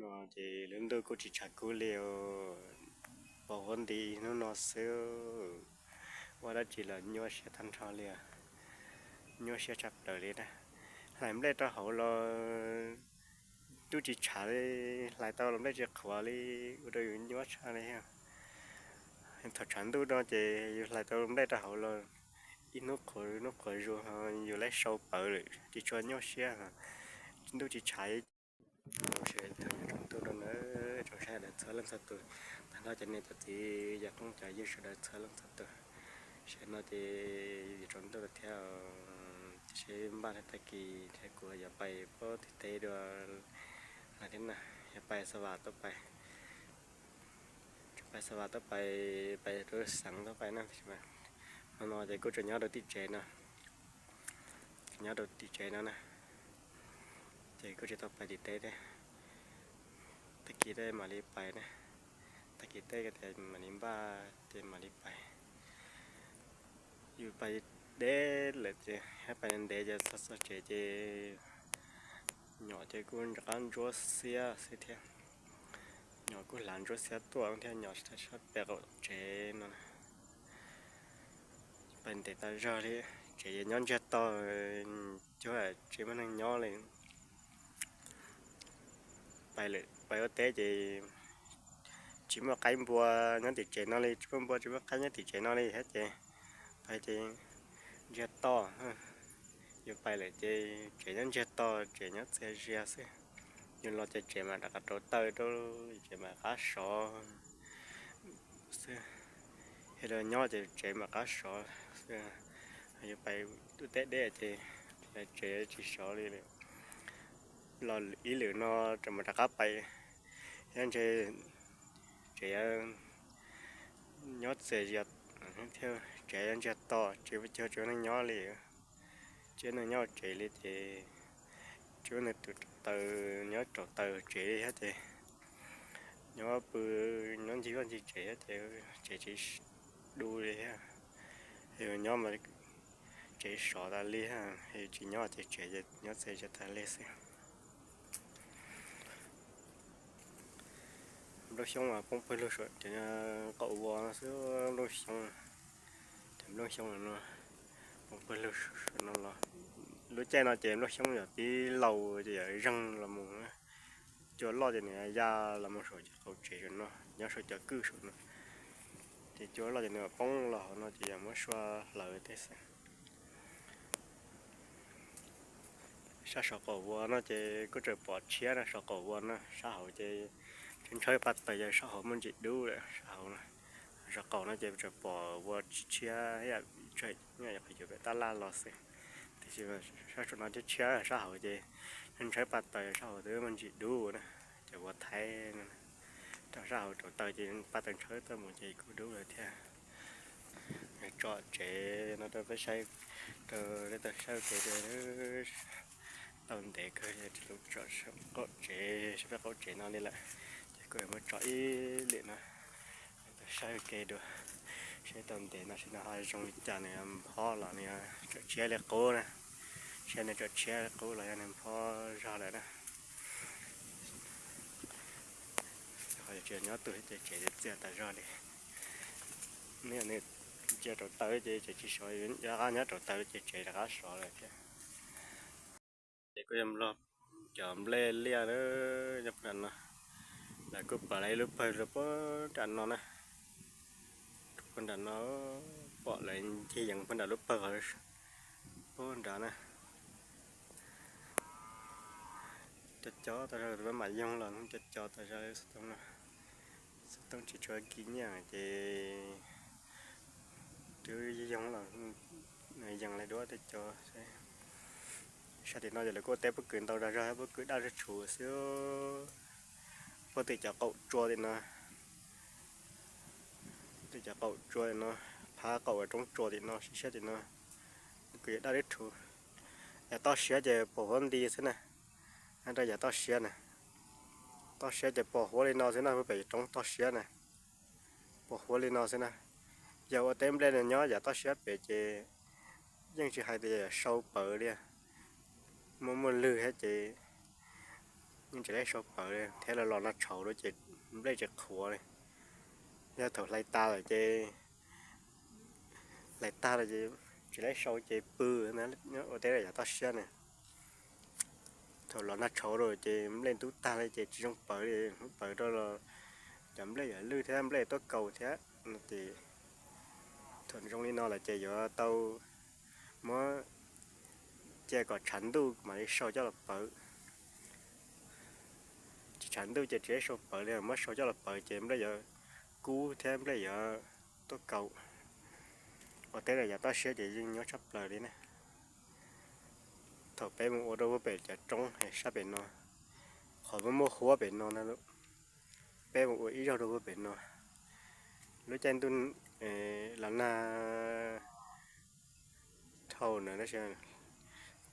Ces lub ntuj kuj tsis tshav kub li, pos huab nti ib hnub no xwb, ua dab tsi los nyuaj siab tag nrho li, nyuaj siab tshaj plaws li na. Hlais nplej rau hauv los twb tsis tshav li, hlais tau los nplej tsis qhuav li, ua rau yus nyuaj tshaj li. Thaum tshav ntuj no ces yus hlais tau nplej rau hauv los ib hnub qhuav hnub qhuav zuj, yus laib sau pawv lawm tsis tshua nyuaj siab, ntuj tsis tshav. Tsaus ntuj no na, tsoom saib daws txhua leej txhua tus, tag nrho cov niam cov txiv yawg koob cov yawg sawv daws txhua leej txhua tus. Tam no ces yuav tsaus ntuj lawm thiab, seb npaj tag kis thiab kuv yuav pais puag tim teb dua lawm thiab na, yuav pais xa vas tuaj pais, pais xa vas tuaj pais, pais rau xeev tuaj pais na. Hmo no ces kuj tseem nyob rau tim tsev no, nyob rau tim tsev no na, ces kuj tsis tau pais tim teb thiab. Tag kis tej mam li pais na, tag kis tej tias mam li npaj ces mam li pais. Yus pais deb lawm ces, pais ntev ces txog txog tsev ces nyom ces kuj rov qab ntsuab xiab xwb thiab. Nyom kuj hlav ntsuab xiab tuaj thiab, nyom sab pem qaum tsev no. Pais ntev tas zog li, tsev nyob ntsiag to, cuag tsis muaj neeg nyob li. Pais lawm, pais ua teb ces tsis muaj qaib npua nyob tim tsev no li, tsis muaj npua tsis muaj qaib nyob tim tsev no li thiab ces pais ces ntsiag to. Yus pais lawm ces tsev nyob ntsiag to, tsev nyob txias zias xwb. Yus los ces tsev mam rov qab rauv taws rau, tsev mam qab sov xwb. Yog los nyob ces tsev mam qab sov xwb. Yus pais ua teb deb ces tsev tsis sov li lawm. Los ib lwm no tseem mam rov qab pais, nyob ntshe tsev nyob txias zias thiab, tsev ntsiag to, tsis muaj cuag tsis muaj neeg nyob li. Tsis muaj neeg nyob tsev li ces tsis muaj neeg tus rauv taws nyob rauv taws tsev li thiab ces nyob pw, nyob ncig vaj ncig tsev thiab ces tsev tsis du li thiab. Yus nyob mas tsev sov tas li, yus tsis nyob ces tsev nyob txias zias tas li xwb. Nplooj xyoob mas poob pawg lug saum cov qaum vos no xwb, nplooj xyoob, cov nplooj xyoob no poob pawg lug saum no los. Lub caij no ces nplooj xyoob yog tib laus ces yog zeeg los mus, cua loj ces nws ya los mus saum cov qaum tsev saum no, nyob saum cov kwj saum no. Ces cua loj ces nws poob los hauv no ces yog muab sua hlawv tej xwb. Sab saum qaum vos no ces kuj tseem pom tshiab na, saum qaum vos no sab hauv ces ntshaw ntshaw paj taws yog sab hauv muaj ntsis dub lawm sab hauv no. Saum qaum no ces tseem pom vos tshiab tshiab, qhov yuav pem tab laj los xwb. Tiam sis sab saum no thiab tshiab, sab hauv ces ntshaw ntshaw paj taws sab hauv twb muaj ntsis dub na, cov vos thaib no. Rau sab hauv rauv taws ces paj taws ntshaw tuaj mus ces kuj dub lawm thiab. Tso tsev no rau peb saib, rau peb tau saib ua ke, tau ntev kawg tsis tau tso qaum tsev, saib peb qaum tsev no li lawm. Ces kuj muab tso ib lwm no, tau saib ua ke dua, saib tau ntev no seb nws ho zoo li cas, nws nphob los nws tsam tshiab li qub na, saib nws tsam tshiab li qub los yog nws nphob zog lawm na. Ho tsis nyob tus ces tsev txias tas zog li. Nws cia rauv taws ces tsev tsis sov, yog qab nyob rauv taws ces tsev rov qab sov lawm thiab. Ces kuj yog cov nplej liaj nyob puag nram no, lawv kuj pom lawv ib lub pawg rau puag nram no na. Puag nram no, pom lawv ncig yees puag nram lub pawg puag nrad na. Cov cov tas zog mam yoog los cov cov tas zog xov tooj no. Xov tooj tsis tshua kis nyiaj ces twb yoog los yees li duab tej cov. Sab tim no ces lawv kuj teb pob kws ntau zog zog, pob kws daj zog tshus xwb. Puag tim cov qaum tsua tim no, tim cov qaum tsua tim no, phab qaum uas roob tsua tim no, sib sab tim no, pob kws daj lub rhuv. Yam toj siab ces pos huab nti xwb na. Rau yam toj siab na, toj siab ces pos huab li no xwb na, pem roob toj siab na, pos huab li no xwb na. Yog ua teb nplej no nyob yam toj siab pem ces yeej tsis hais tias yam sau pawv li, muaj muaj lwg thiab ces yeej tsis laib sau pawv li thiab, los los nag tshauv lawm ces nplej tsis qhuav li. Yog thaum hlais tas lawm ces, hlais tas lawm ces tsis laib sau ces pw ua teb yav toj siab na. Thaum los nag tshauv lawm ces nplej ntub tag li ces tsis zoo pawv li, pawv rau los cov nplej yuav lwj thiab nplej tuaj kaus thiab no ces thaum zoo li no lawm ces yuav tau muab cia kom tshav ntuj mam li sau coj los pawv. Tsis tshav ntuj ces tsis laib sau pawv li, muab sau coj los pawv ces nplej yuav kub thiab nplej yuav tuaj kaus. Ua teb lawm yav toj siab ces yeej nyuaj tshaj plaws li na. Thaum peb mus ua rau puag pem cov roob sab pem no, qhov muaj muaj huab pem no na, peb mus ua ib zaug rau puag pem no. Lub caij ntuj los nag dhau na, tab sis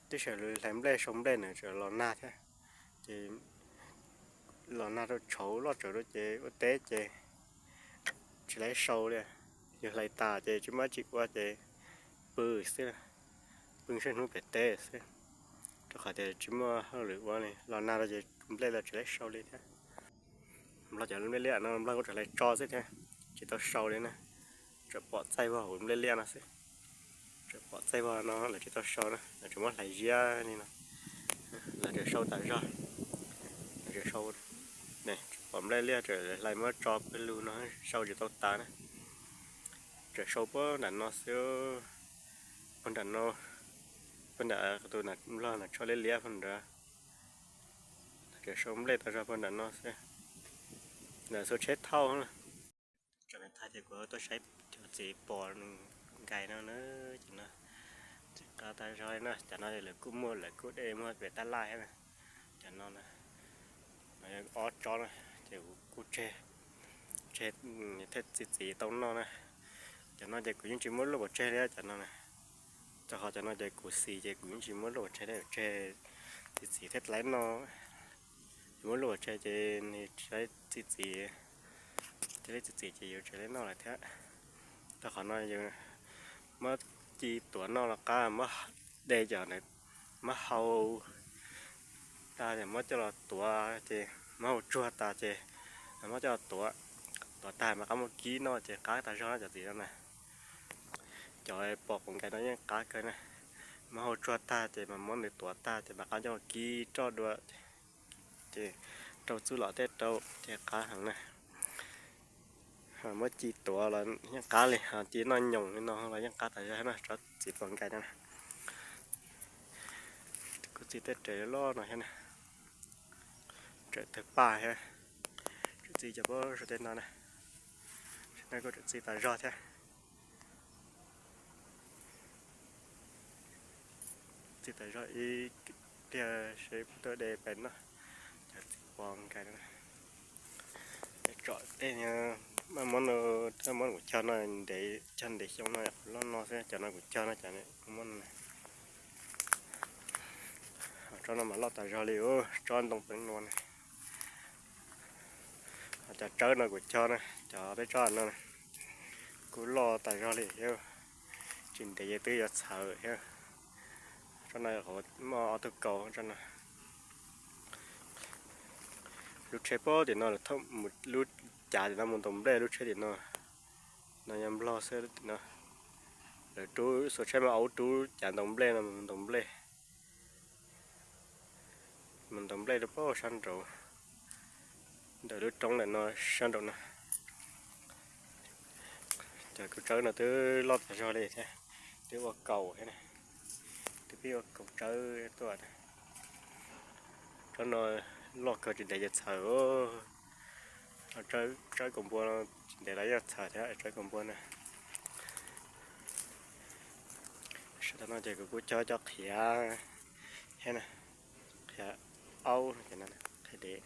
twb sawv hlais nplej sau nplej na tseem los nag thiab. Ces los nag rau tshauv loj tsawv rau ces ua teb ces tsis laib sau li. Yus hlais tas ces tsis muaj dab tsi ua ces pw xwb, pw sab hnub pem teb xwb, rau qhov tias tsis muaj hauj lwm ua li. Los nag rau ces nplej los tsis laib sau li thiab. Nplog cov nplej liaj no nplog kuj tseem hlais tso xwb thiab, tsis tau sau li na. Tseem pom txaij vog hauv nplej liaj no xwb. Tseem pom txaij vog no lawv tsis tau sau na, lawv tseem muab hlais ziab li no. Lawv tseem sau tas zog, lawv tseem sau, tseem pom nplej liaj tseem hlais muab tso pawg lug no sau tsis tau tas na. Tseem sau puag nram no xwb, puag nram no, puag nram tus nplog nram tsho liab liab puag nrad. Tseem sau nplej tas zog puag nram no xwb. Nram xuas tsheb thauj na. Tso me thaj ces kuv tuaj saib cov txiv pos nkais no na, ces no txiv qab tas zog li na. Cov no lawv kuj muaj, lawv kuj de muag pem tab laj thiab na. Cov no na, no yog ob tsob na, ces kuv kuj tseg, tseg thiaj txiv txiv tau noj na. Cov no ces kuv yeej tsis muab luaj pov tseg li cov no na. Rau qhov cov no ces kuv xis ces kuv yeej tsis muab luaj pov tseg li, tseg txiv txiv thiaj tau noj. Yus muab luaj pov tseg ces nws tsis txiv txiv, ces li txiv txiv ces yus tsis tau noj lawm thiab. Rau qhov no yus muab ci tuav noj los qab, muab de cov ntawd muab hau tag ces muab coj los tuav, ces muab hau tsuag tas ces muab coj los tuav, tuav tag mas qab muab kib noj ces qab tas zog na cov txiv no na. Cov pos quav nkais no yeej qab kawg na. Muab hau tsuag tag ces mas muab nws tuav tag ces mam qab coj los kib roj dua, ces rau txuj lom tej rau ces qab heev na. Muab ci tuav los yeej qab li, ci noj nyoos li no los yeej qab tas zog na, tsob txiv pos nkais no na. Kuv txiv tej rav loj no thiab na, rav tawg paj thiab. Txiv cov pob saum tej no na, saum no kuj txiv tas zog thiab. Txiv tas zog ib pliag seb puas tuaj de pem no, cov txiv pos nkais no. Tsom tej maj muab no, muab kuv cog no ntev, cog ntev xyoo no loj no xwb, cov no kuv cog no, cov kuv muab no. Tsob no mas loj tas zog li, tsob ntoo pleev no na. Cov tsawb no kuv cog na, cov peb tsob no na, kuj loj tas zog li thiab, tsis ntev ces twb yuav txhaws thiab. Tsob no muaj ob tug kaus tsob no. Lub tsheb pob tim no, lub cav tim no mus ntaus nplej, lub tsheb tim no, no yog nplog xwb tim no. Lawv rub xuas tsheb mas auv rub cav ntaus nplej no mus ntaus nplej. Mus ntaus nplej rau pob sab nraud, ntawm lub roob ntawm no sab nraud no. Cov kuv tsawb no twb loj tas zog li thiab, twb ua kaus thiab, twb pib ua kaus tsawb tuaj. Tsob no loj kawg tsis ntev ces txhaws. Tsawb kaus npua no tsis ntev los yeej txhaws thiab, tsawb kaus npua na. Sawv daws no ces kuv kuj cog cov qhiav thiab na, qhiav aub, qhiav dev.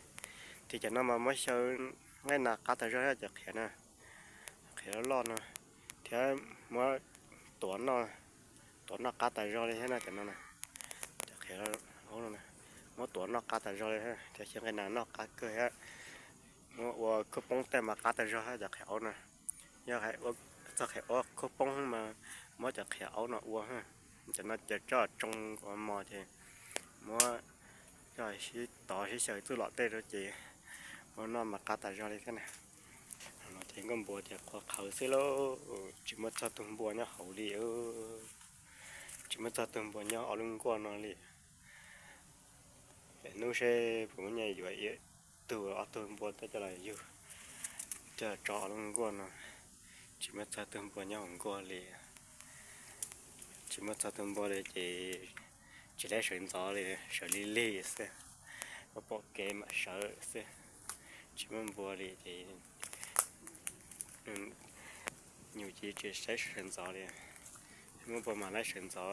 Ces cov no mas muab xyaw nqaij nas qab tas zog thiab cov qhiav na, qhiav loj loj no, thiab muab tuav noj, tuav noj qab tas zog li thiab no cov no na. Cov qhiav aub no muab tuav noj qab tas zog li thiab, xyaw nqaij nas noj qab kawg thiab. Muab ua khaub poob tej mas qab tas zog thiab cov qhiav aub no. Yog txog qhiav ua khaub poob mas muab cov qhiav aub no ua. Cov no cov tsob tsoo ua mos ces muab Coj sib tov sib xyaw txuj lom tej rau ces ua noj mas qab tas zog li thiab na. No ces nkauj npua ces qhuav qhawv xwb lauj, tsis muaj txog tus npua nyob hauv li, tsis muaj txog tus npua nyob ob lub nkuaj no li. Hnub seb puas muaj nyiaj yuav ib tug ob tug npua tuaj coj los yug, coj tso ob lub nkuaj no. Tsis muaj txog tus npua nyob hauv nkuaj li. Tsis muaj txog tus npua li ces tsis laib sawv ntxov li, sawv lig lig xwb, pom kev mam sawv xwb. Tsis muaj npua li ces nyuam qhuav tsis laib sawv ntxov li, muaj npua mas laib sawv ntxov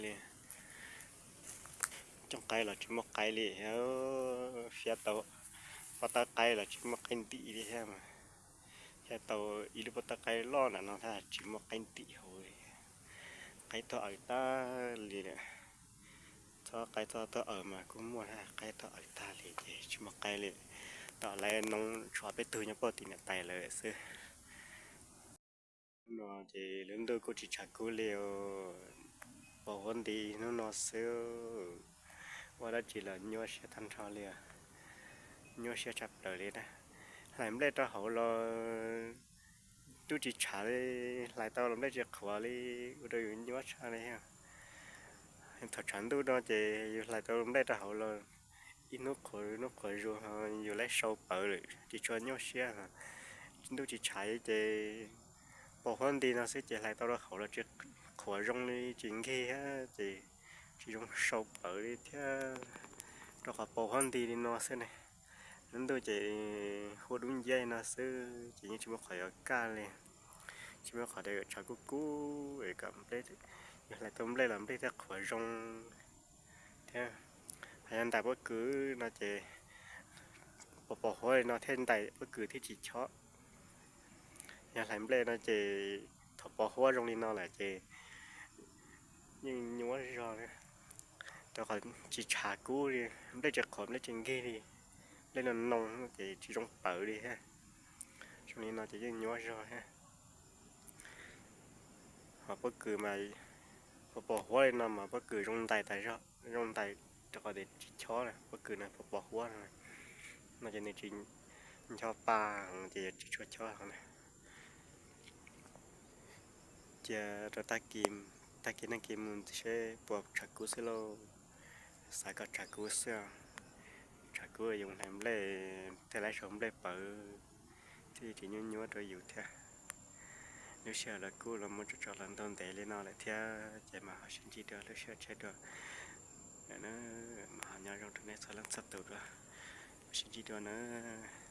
li. Coj qaib los tsis muaj qaib li, fiab tau pob tawb qaib los tsis muaj qaib ntim li thiab mas. Fiab tau ib lub pob tawb qaib loj nram no thiab tsis muaj qaib ntim hauv li. Qaib tog aws tag li lawm. Txhob qaib txhob tog aws mas kuj muaj thiab, qaib tog aws tag li ces tsis muaj qaib li. Tom lawv noob tshuav peb tug nyob pem tim niam tais lawm xwb. Hnub no ces lub ntuj kuj tsis tshav kub li, pos huab nti hnub no xwb. Ua dab tsi los nyuaj siab tag nrho li, nyuaj siab tshaj plaws li na. Hlais nplej rau hauv los ntuj tsis tshav li, hlais tau los nplej tsis qhuav li, ua rau yus nyuaj tshaj li. Thaum tshav ntuj no ces yus hlais tau nplej rau hauv los ib hnub qhuav hnub qhuav zuag, yus laib sau pawv lawm tsis tshua nyuaj siab. Ntuj tsis tshav li ces pos huab nti no xwb ces hlais tau rau hauv los tsis qhuav zoo li, tsis nkig thiab ces tsis zoo sau pawv li thiab, rau qhov pos huab nti li no xwb ne. Lub ntuj ces huab dub nciab li no xwb ces yeej tsis muaj qhov yuav kaj li, tsis muaj qhov tias yuav tshav kub kub es kom nplej, yus hlais tau nplej los nplej thiaj qhuav zoo thiab. Hais yog ntais pob kws no ces pos pos huab li no thiaj ntais pob kws thiaj tsis chob. Yog hlais nplej no ces thaum pos huab zoo li no lawm ces yeej nyuaj zog li, rau qhov tsis tshav kub li, nplej tsis qhuav nplej tsis nkig li, nplej no noo ces tsis zoo pawv li thiab. Zoo li no ces yeej nyuaj zog thiab. Ho pob kws mas, pos pos huab li no mas pob kws zoo ntais tas zog, zoo ntais rau qhov tias tsis chob na, pob kws no pos pos huab no, no ces nws tsis ncho pa, ces tsis tshua chob na. Cia rau tag kis, tag kis neej kis mus seb puas tshav kub xwb lauj. Xav kom tshav kub xwb, tshav kub yuav hlais nplej thiaj laib sau nplej pawv, thiaj tsis nyuaj nyuaj rau yus thiab. Lub sij hawm los kuj los muaj tso tso los ntau ntev li no lawm thiab ces mas ho sib ntsib dua lub sij hawm tshiab dua. Mas ho nyob zoo rau nej txhua leej txhua tus dua, sib ntsib dua nawb.